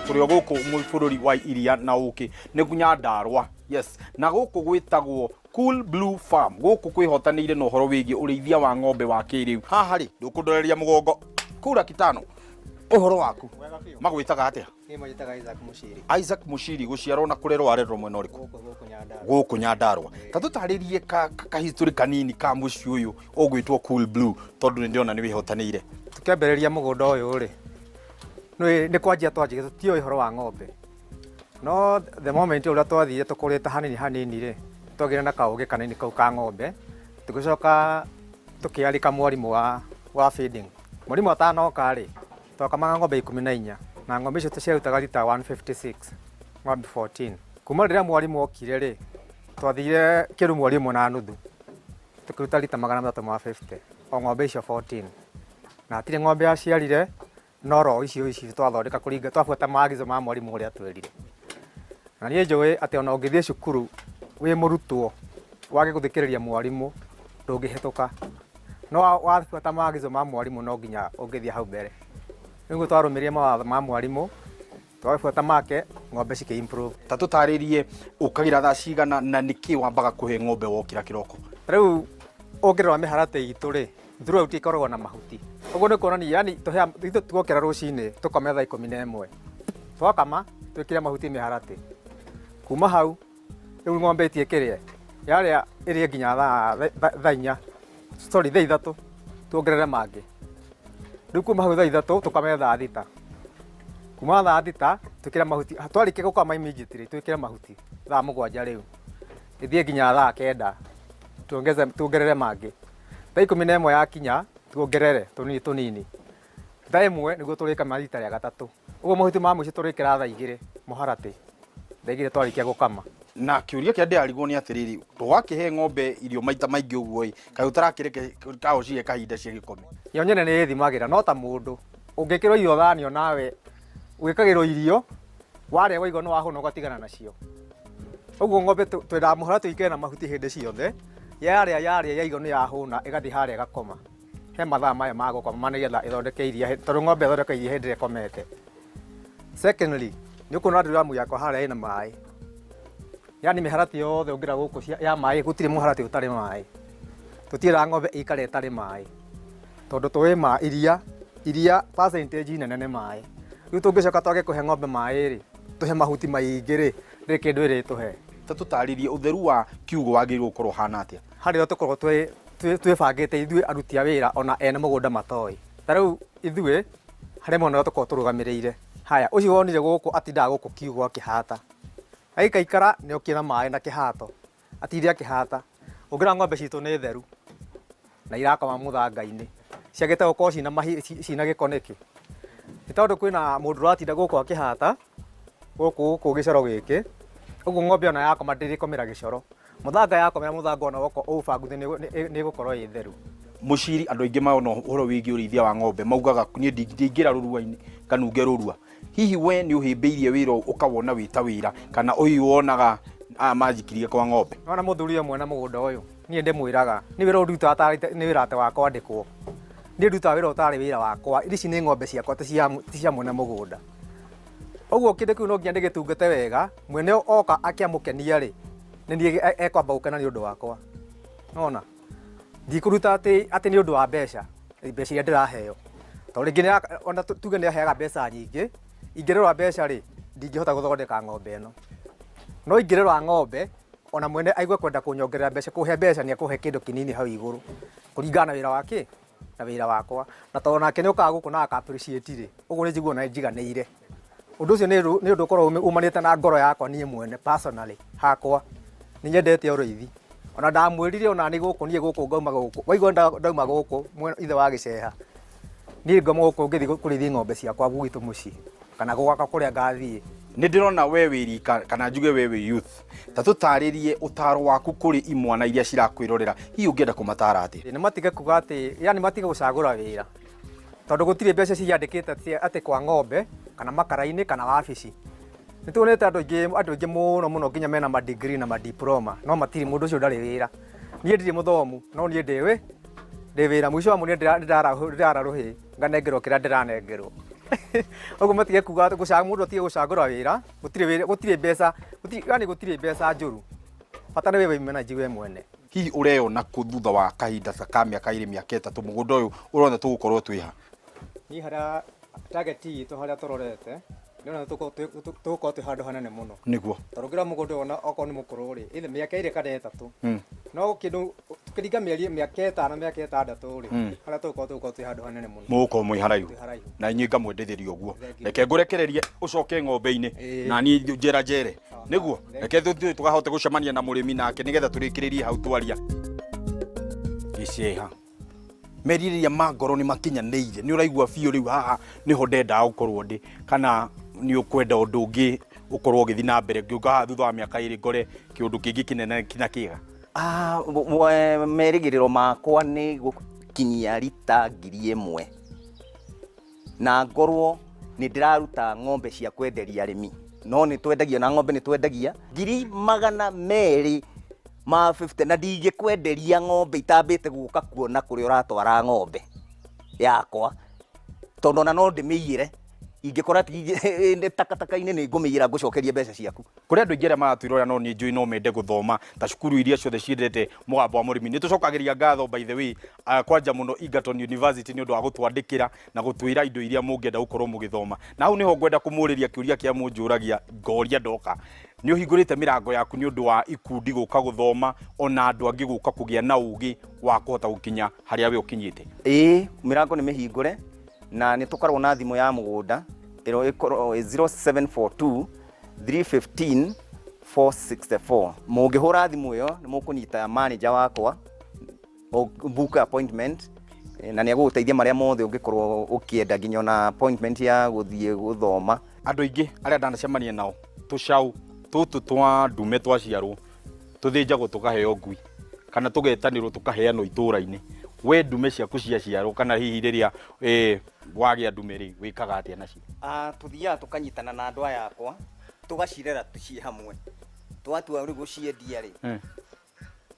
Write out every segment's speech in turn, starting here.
Tũrĩ o gũkũ bũrũri wa iria na ũkĩ, nĩ Nyandarua. Yes, na gũkũ gwĩtagwo Cool Blue Farm. Gũkũ kwĩhotanĩire na ũhoro wĩgiĩ ũrĩithia wa ng'ombe wa kĩrĩu. Haha rĩ, ndũkũndoreria mũgongo. Kura kitano. Ũhoro waku? Magwĩtaga atĩa? Niĩ manjĩtaga Isaac Mũciri. Isaac Mũciri, gũciarwo na kũrerwo arerwo mwena ũrĩkũ? Gũkũ Nyandarua. Gũkũ Nyandarua. Ta tũtarĩrie ka history kanini ka mũciĩ ũyũ ũgwĩtwo Cool Blue, tondũ nĩ ndĩrona nĩ wĩhotanĩire. Tũkĩambĩrĩria mũgũnda ũyũ rĩ, nĩ kwanjia twanjia tũtiũĩ ũhoro wa ng'ombe. No the moment ũrĩa twathire tũkũrĩte hanini hanini rĩ, twagĩire na kaũgĩ kanini kau ka ng'ombe, tũgĩcoka tũkĩarĩka mwarimũ wa feeding. Mwarimũ atanoka rĩ, twakamaga ng'ombe 14 na ng'ombe icio ciarutaga rita 156, ng'ombe 14. Kuma rĩrĩa mwarimũ okire rĩ, twathire kĩru mweri ũmwe na nuthu, tũkĩruta rita 350 o ng'ombe icio 14. Na hatirĩ ng'ombe yaciarire, no ro icio ici twathondeka kũringa twabuata maagizo ma mwarimũ ũrĩa atwĩrire. Na niĩ njũĩ atĩ ona ũngĩthiĩ cukuru wĩ mũrutwo wage gũthikĩrĩria mwarimũ ndũngĩhĩtũka. No wabuata maagizo ma mwarimũ no nginya ũngĩthiĩ hau mbere. Nĩguo twarũmĩrĩire mawatho ma mwarimũ, twabuata make ng'ombe cikĩ improve. Ta tũtarĩrie ũkagĩra thaa cigana na nĩkĩ wambaga kũhe ng'ombe wokĩra kĩroko? Rĩu ũngĩrora mĩharatĩ itũ rĩ, throughout ĩkoragwo na mahuti. Ũguo nĩ kuonania yani tũhea ithuĩ tuokĩra rũcinĩ tũkome thaa 11. Twakama twĩkĩre mahuti mĩharatĩ. Kuma hau rĩu ng'ombe ĩtie kĩrĩe, yarĩa ĩrĩe nginya thaa 4, sorry thaa 3 tuongerere mangĩ. Rĩu kuma hau thaa 3 tũkame thaa 6. Kuma thaa 6 twĩkĩre mahuti, twarĩkia gũkama immediately twĩkĩre mahuti thaa 7 rĩu ĩthiĩ nginya thaa 9 tuongerere mangĩ. Thaa 11 yakinya tuongerere tũnini tũnini. Thaa 1 nĩguo tũrĩkama rita rĩa gatatũ. Ũguo mahuti ma mũico tũrĩkĩra thaa 2 mũharatĩ, thaa 2 twarĩkia gũkama. Na kĩũria kĩrĩa ndĩrarigwo nĩ atĩrĩrĩ, wakĩhe ng'ombe irio maita maingĩ ũguo ĩ, kaĩ ũtarakĩreke ka ũcihe kahinda cigĩkome? Yo nyene nĩ ĩthimagĩra, no ta mũndũ ũngĩkĩrwo irio thani onawe wĩkagĩrwo irio warĩa waigua nĩ wahũna ũgatigana nacio. Ũguo ng'ombe twendaga mũharatĩ ũikare na mahuti hĩndĩ ciothe, yarĩa yarĩa yaigua nĩ yahũna ĩgathiĩ harĩa ĩgakoma. He mathaa mayo ma gũkoma nĩgetha ĩthondeke iria, tondũ ng'ombe ĩthondekaga iria hĩndĩ ĩrĩa ĩkomete. Secondly, nĩ ũkuona nduramu yakwa harĩa ĩna maĩ, yani mĩharatĩ yothe ũngĩra gũkũ ya maĩ gũtirĩ mũharatĩ ũtarĩ maĩ. Tũtiendaga ng'ombe ĩikare ĩtarĩ maĩ, tondũ tũĩ ma iria, iria percentage nene nĩ maĩ. Rĩu tũngĩcoka twage kũhe ng'ombe maĩ rĩ, tũhe mahuti maingĩ rĩ, ndĩrĩ kĩndũ ĩrĩtũhe. Ta tũtarĩrie ũtheru wa kiugũ wagĩrĩirwo gũkorwo ũhana atĩa? Harĩa tũkoragwo twĩbangĩte ithuĩ aruti a wĩra ona ene mũgũnda matoĩ. Ta rĩu ithuĩ harĩ mwena ũrĩa tũkoragwo tũrũgamĩrĩire. Haya, ũcio wonire gũkũ atindaga gũkũ kiugũ akĩhata. Aikaikara nĩ okire na maĩ na kĩhato, atinde akĩhata. Ũngĩrora ng'ombe citũ nĩ theru na irakoma mũthanga-inĩ. Ciagĩte gũkorwo ciĩna gĩko nĩkĩ? Nĩ tondũ kwĩna mũndũ ũratinda gũkũ akĩhata gũkũ gĩcoro gĩkĩ, ũguo ng'ombe ona yakoma ndĩrĩkomera gĩcoro. Mũthanga yakomera mũthanga ona woka ũũbanguthe nĩ ĩgũkorwo ĩ theru. Mũciri, andũ aingĩ mona ũhoro wĩgiĩ ũrĩithia wa ng'ombe maugaga niĩ ndingĩingĩra rũrua-inĩ nganunge rũrua. Hihi we nĩ ũhĩmbĩirie wĩra ũyũ ũkawona wĩ ta wĩra kana ũyũ wonaga aya manjikirie kwa ng'ombe? Nĩwona mũthuri ũyũ mwene mũgũnda ũyũ, niĩ ndĩmwĩraga niĩ wĩra ũyũ ndutaga tarĩ nĩ wĩra atĩ wa kwandĩkwo. Niĩ ndutaga wĩra ũtarĩ wĩra wakwa, ici nĩ ng'ombe ciakwa ti cia mwene mũgũnda. Ũguo kĩndũ kĩu no nginya ndĩgĩtungate wega, mwene oka akĩamũkenia rĩ, nĩ niĩ ekwamba gũkena nĩ ũndũ wakwa. Nĩwona? Ndikũruta atĩ atĩ nĩ ũndũ wa mbeca, mbeca iria ndĩraheo. Tondũ rĩngĩ ona tuge nĩ aheaga mbeca nyingĩ, ingĩrora mbeca rĩ, ndingĩhota gũthondeka ng'ombe ĩno. No ingĩrora ng'ombe, ona mwene aigue kwenda kũnyongerera mbeca, kũhe mbeca nĩ ekũhe kĩndũ kĩnini hau igũrũ, kũringana na wĩra wa kĩ? Na wĩra wakwa. Na tondũ nake nĩ okaga gũkũ na aka appreciate rĩ, ũguo nĩ njiguaga ona njiganĩire. Ũndũ ũcio nĩ ũndũ ũkoragwo umanĩte na ngoro yakwa niĩ mwene personally hakwa. Nĩ nyendete ũrĩithi. Ona ndamwĩrire ona niĩ gũkũ niĩ gũkũ ngauma gũkũ, waigua ndauma gũkũ ithe wa gĩceha, niĩ ngauma gũkũ ngĩthiĩ kũrĩithia ng'ombe ciakwa gwitũ mũciĩ kana gwakwa kũrĩa ngathiĩ. Nĩ ndĩrona we wĩ rika kana njuge we wĩ youth, ta tũtarĩrie ũtaro waku kũrĩ imwana iria cirakwĩrorera, hihi ũngĩenda kũmatara atĩa? Nĩ matige kuga atĩ, yani matige gũcagũra wĩra, tondũ gũtirĩ mbeca ciandĩkĩte atĩ kwa ng'ombe kana makara-inĩ kana wabici. Nĩ tuonete andũ aingĩ andũ aingĩ mũno mũno nginya mena ma degree na ma diploma no matirĩ, mũndũ ũcio ndarĩ wĩra. Niĩ ndirĩ mũthomu no niĩ ndĩ wĩ ndĩ wĩra, mũico wa mweri nĩ ndĩrara rũhĩ nganengerwo kĩrĩa ndĩranengerwo. Ũguo matige kuga atĩ mũndũ atige gũcagũra wĩra, gũtirĩ wĩra, gũtirĩ mbeca, gũtirĩ, yani gũtirĩ mbeca njũru. Bata nĩ we wĩmanage we mwene. Hihi ũreyona kũ thutha wa kahinda ta ka mĩaka 2, mĩaka 3, mũgũnda ũyũ ũrona tũgũkorwo twĩ ha? Niĩ harĩa target itũ harĩa tũrorete, ndĩrona tũgũkorwo twĩ handũ hanene mũno. Nĩguo. Tondũ ũngĩrora mũgũnda ũyũ okorwo nĩ mũkũrũ rĩ, either mĩaka 2 kana 3. No kĩndũ tũkĩringa mĩeri mĩaka 5, mĩaka 6 rĩ, harĩa tũgũkorwo twĩ handũ hanene mũno. Mũgũkorwo mwĩ haraihu. Twĩ haraihu. Na inyuĩ ngamwendithĩria ũguo. Thank you. Reke ngũrekererie ũcoke ng'ombe-inĩ na niĩ njera njere. Nĩguo. Reke tũthiĩ tũkahote gũcemania na mũrĩmi nake nĩgetha tũrĩkĩrĩrie hau twaria. Gĩceha. Merirĩria ma ngoro nĩ makinyanĩire. Nĩ ũraigua biũ rĩu haha nĩho ndendaga gũkorwo ndĩ, kana nĩ ũkwenda ũndũ ũngĩ ũkorwo ũgĩthiĩ na mbere, ngĩũka haha thutha wa mĩaka 2 ngore kĩũndũ kĩngĩ kĩnene na kĩega? Merĩgĩrĩro makwa nĩ gũkinyia rita 1000 na ngorwo nĩ ndĩraruta ng'ombe cia kwenderia arĩmi, no nĩ twendagia na ng'ombe nĩ twendagia 250,000, na ndingĩkwenderia ng'ombe itambĩte gũka kuona kũrĩa ũratwara ng'ombe yakwa, tondũ ona no ndĩmĩiyĩre ingĩkora nĩ takataka-inĩ nĩ ngũmĩiyĩra ngũcokerie mbeca ciaku. Kũrĩ andũ aingĩ arĩa maratwĩrorera no niĩ njũĩ no mende gũthoma ta cukuru iria ciothe ciendete mũgambo wa mũrĩmi. Nĩ tũcokagĩria ngatho by the way, kwanja mũno Egerton University nĩ ũndũ wa gũtwandĩkĩra na gũtwĩra indo iria mũngĩenda gũkorwo mũgĩthoma. Na hau nĩho ngwenda kũmũrĩria kĩũria kĩa mũnjũragia ngoria ndoka. Nĩ ũhingũrĩte mĩrango yaku nĩ ũndũ wa ikundi gũka gũthoma ona andũ angĩ gũka kũgĩa na ũgĩ wa kũhota gũkinya harĩa we ũkinyĩte? Ĩĩ, mĩrango nĩ mĩhingũre na nĩ tũkoragwo na thimũ ya mũgũnda ĩrĩa ĩkoragwo 0742 315 464. Mũngĩhũra thimũ ĩyo nĩ mũkũnyita manager wakwa book appointment, na nĩ egũgũteithia marĩa mothe ũngĩkorwo ũkĩenda nginya ona appointment ya gũthiĩ gũthoma. Andũ aingĩ arĩa ndanacemania nao tũcaũ tũtũ twa ndume twaciarwo tũthĩnjagwo tũkaheo ngui kana tũgetanĩrwo tũkaheanwo itũũra-inĩ. We ndume ciaku ciaciarwo kana hihi rĩrĩa wagĩa ndume rĩ, wĩkaga atĩa nacio? Tũthiaga tũkanyitana na andũ aya akwa tũgacirera ciĩ hamwe, twatua rĩu gũciendia rĩ,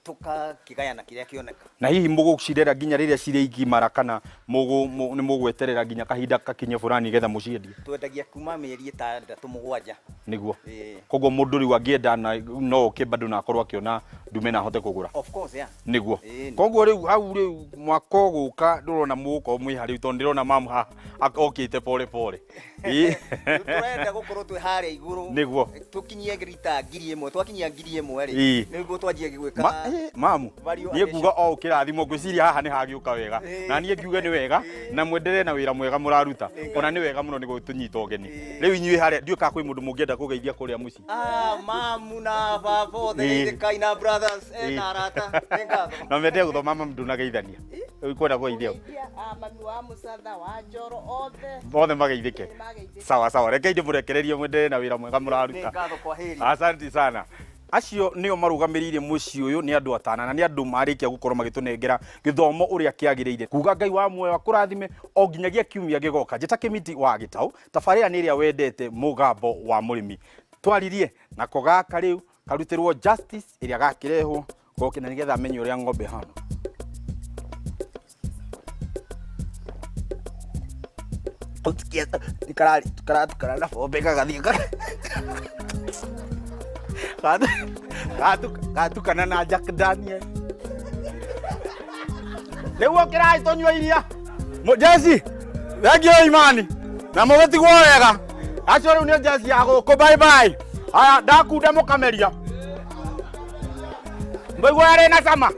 tũkakĩgayana kĩrĩa kĩoneka. Na hihi mũgũcirera nginya rĩrĩa cirĩ igimara kana nĩ mũgweterera nginya kahinda gakinye fulani nĩgetha mũciendie? Twendagia kuma mĩeri 6 7. Nĩguo. Koguo mũndũ rĩu angĩenda no oke bado na akorwo akĩona ndume na ahote kũgũra. Of course, yeah. Nĩguo. Koguo rĩu hau rĩu mwaka ũgũka ndũrona mũgũkorwo mwĩ harĩa tondũ ndĩrona mamu haha okĩte pole pole. Tũrenda gũkorwo twĩ harĩa igũrũ. Nĩguo. Tũkinyie rita 1000, twakinyia 1000 rĩ, nĩguo twanjie gwĩka Mamu, value niĩ addition. nguga o ũkĩrathimwo, ngwĩciria haha nĩ hagĩũka wega. Na niĩ ngiuge nĩ wega, na mwenderee na wĩra mwega mũraruta. Ona nĩ wega mũno nĩ gũtũnyita ũgeni. Rĩu inyuĩ harĩa, ndiũĩ kana kwĩ mũndũ mũngĩenda kũgeithia kũrĩa mũciĩ. Mamu na baba othe, geithĩkai na brothers, na arata. Nĩ ngatho. Na mende gũthoma mamu ndũnageithania. Rĩu kwenda kũgeithia ũ? Kũgeithia, mami wa Mũcatha, wa Njoro, othe. Othe mageithĩke. Mageithĩke. Sawa sawa, reke ndĩmũrekererie mwenderee na wĩra mwega mũraruta. Nĩ ngatho, kwa heri. Asante sana. Acio nĩo marũgamĩrĩire mũciĩ ũyũ, nĩ andũ atana na nĩ andũ marĩkia gũkorwo magĩtũnengera gĩthomo ũrĩa kĩagĩrĩire. Kuga Ngai wa muoyo akũrathime o nginyagia kiumia gĩgoka. Njĩta Kĩmiti wa Gĩtaũ, tabarĩra nĩ ĩrĩa wendete, mũgambo wa mũrĩmi. Twaririe nako gaka rĩu karutĩrwo justice ĩrĩa gakĩrehwo goke na nĩgetha amenye ũrĩa ng'ombe hana. Karatukana na bombe gagathiĩ gatukana na Jack Daniel. Rĩu ũkĩrai tũnyue iria. Jesse, thengiũ Imani. Na mũgĩtigwo wega. Acio rĩu nĩ Jesse ya gũkũ, bye bye. Aya, ndakunda mũkameria. Mbaigua yarĩ na cama.